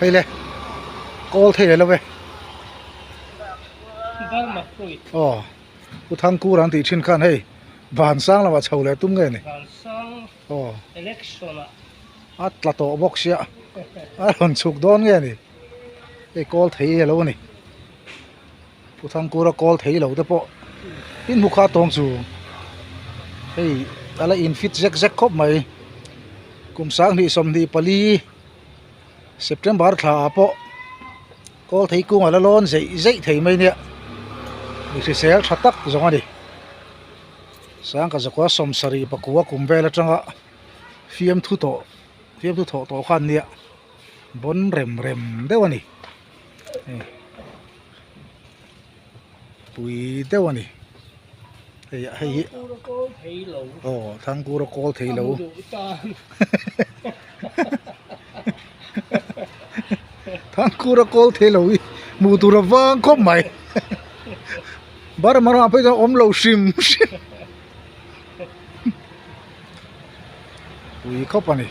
Hei le kawl thei leh lo e. Aw Pu Thangkura an tih thin khan hei Vansang lamah chho leh tum nge ni? Aw a tla tawh bawk sia a rawn chhuk dawn nge ni? Hei kawl thei a lo a ni. Pu Thangkura kawl thei lo te pawh in hmu kha tawng chu hei a la in fit zek zek khawp mai kum sanghnih 24 September thla ah pawh kawl thei kung a la lawn zeih zeih thei mai nia mi hrisel tha tak zawng a ni sangka zakua 70 pakua kum vel atanga fiamthu tawh fiamthu thawh tawh khan nia bawn rem rem deuh a ni. Pui deuh a ni hei hei hi aw thangkura kawl thei lo thangkura kawl thei lo hi hmuh tur a vang khawp mai Burma ramah phei chuan awm lo hrim hrim pui khawp a ni.